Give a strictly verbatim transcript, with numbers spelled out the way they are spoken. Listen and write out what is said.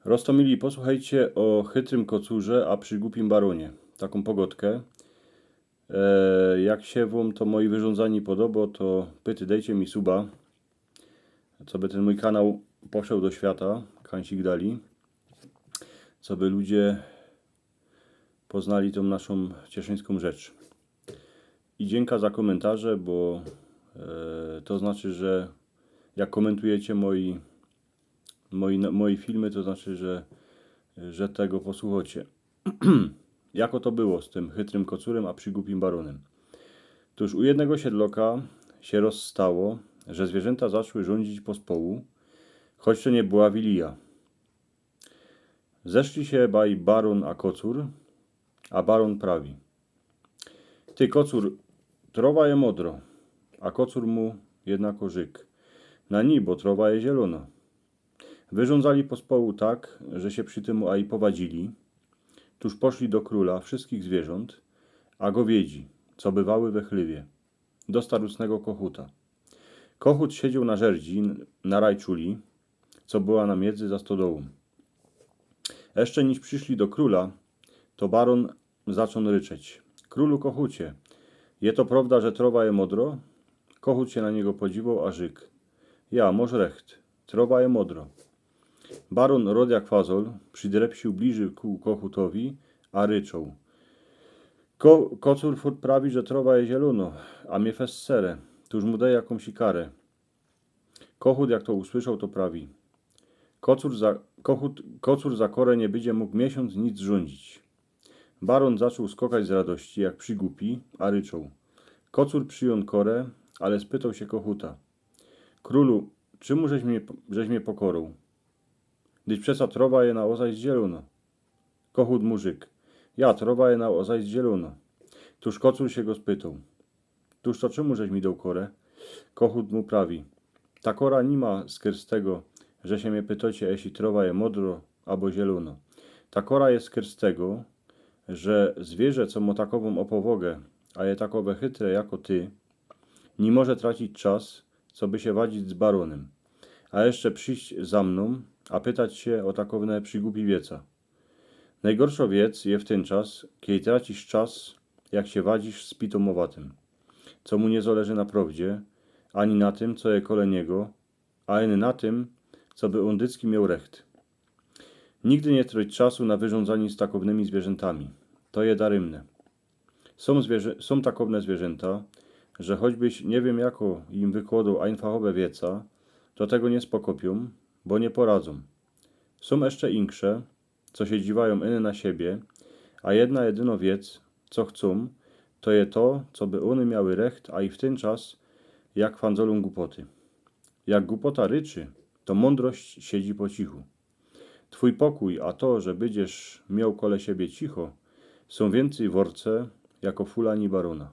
Roztōmili, posłuchejcie ô chytrym kocurze a przigupim baronie. Takōm pogodkã. E, jak sie wōm to moje wyrządzanie podobo, to pyty dejcie mi suba, coby tyn mōj kanał poszoł do świata, kancik dali, coby ludzie poznali tōm naszōm cieszyńskōm rzecz. I dziynka za kōmyntarze, bo, e, to znaczy, że jak kōmyntujecie moje, moje, moje filmy, to znaczy, że, że tego posłuchocie. Jako to było z tym chytrym kocurym a przigupim baronym? Tōż u jednego siedloka sie roz stało, że zwierzynta zaczły rzuńdzić pospołu, choć to niy była wilija. Zeszli sie baj baron a kocur, a baron prawi: „Ty, kocur, trowa je modro”, a kocur mu jednako rzyk: „Na ni, bo trowa je zielōno”. Wyrządzali pospołu tak, że sie przi tymu aj powadzili. Tōż poszli do krōla wszyskich zwierzōnt, a gowiedzi, co bywały we chlywie, do starōstnego kochuta. Kochut siedzioł na żerdzi, na rajczuli, co była na miedzy za stodołōm. Jeszcze niż prziszli do krōla, to baron zaczōn ryczeć: „Krōlu kochucie, je to prowda, że trowa je modro?” Kochut sie na niego podziwoł, a rzyk: „Ja, mosz recht, trowa je modro”. Baron rod jak fazol przidrepsił bliżyj ku kochutowi, a ryczoł: „Ko-, kocur furt prawi, że trowa je zielōno, a mie fest sere, tōż mu dej jakōmś karę”. Kochut, jak to usłyszoł, to prawi: „Kocur za, kochut, kocur za korę niy bydzie mōg miesiōnc nic rzuńdzić”. Baron zaczōn skokać z radości, jak przigupi, a ryczoł. Kocur przijōn korę, ale spytoł sie kochuta: „Krōlu, czymu żeś mie, żeś mie pokorōł? Dyć przeca trowa je naozaj zielōno”. Kochut mu rzyk: „Ja, trowa je naozaj zielōno”. Tōż kocur sie go spytoł: „Tōż to czymu żeś mi doł korę?” Kochut mu prawi: „Ta kora ni ma skyr z tego, że sie mie pytocie, jeśli trowa je modro abo zielōno. Ta kora je skyr z tego, że zwierzę, co mo takowōm opowogę, a je takowe chytre jako ty, ni może tracić czas, coby sie wadzić z baronym, a jeszcze prziś za mnōm, a pytać sie ô takowne przigupi wieca. Nojgorszo wiec je w tyn czas, kiej tracisz czas, jak sie wadzisz z pitomowatym, co mu niy zoleży na prowdzie, ani na tym, co je kole niego, ani na tym, coby ōn dycki mioł recht. Nigdy niy troć czasu na wyrządzanie z takownymi zwierzętami. To je darymne. Sōm zwierzę-, sōm takowne zwierzęta, że choćbyś niy wiym jako im wykłodoł ajnfachowe wieca, to tego niy spokopiōm, bo niy poradzōm. Sōm jeszcze inksze, co sie dziwajōm yny na siebie, a jedna jedyno wiec, co chcōm, to je to, coby ōny miały recht, a i w tyn czas, jak fandzolōm gupoty. Jak gupota ryczy, to mōndrość siedzi po cichu. Twōj pokōj, a to, że bydziesz mioł kole siebie cicho, sōm wiyncyj worce jako fula ni barōna.